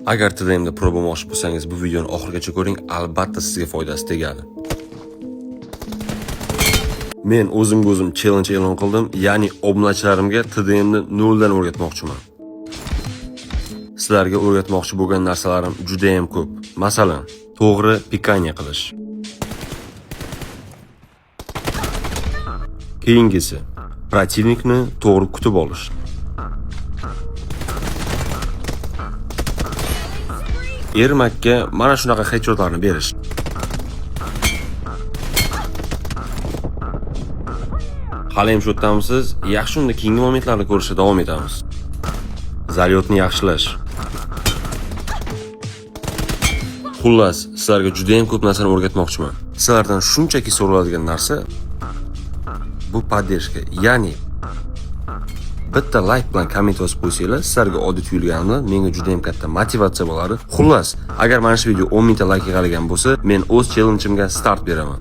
Agar TDMda pro bo'lmoqchi bo'lsangiz, bu videoni oxirigacha ko'ring, albatta sizga foydasi tegadi. Men o'zimga o'zim challenge e'lon qildim, ya'ni obunachilarimga TDMni noldan o'rgatmoqchiman. Sizlarga o'rgatmoqchi bo'lgan narsalarim juda ham ko'p. Masalan, to'g'ri пикание qilish. Keyingisi, противник ni to'g'ri kutib olish. Ermakka mana shunaqa headshotlarni berish. Hali ham shu yerdamisiz? Yaxshi, unda keyingi momentlarni ko'rishda davom etamiz. Залёт ni yaxshilash. Xullas, sizlarga juda ham ko'p narsani o'rgatmoqchiman. Sizlardan shunchaki so'raladigan narsa bu поддержка, ya'ni bitta like bilan komment yozib qo'ysanglar, sizlarga oddiy tuyulgani bilan menga juda ham katta motivatsiya bo'ladi. Xullas, agar mana shu video 10 mingta like yig'algan bo'lsa, men o'z challenge'imga start beraman.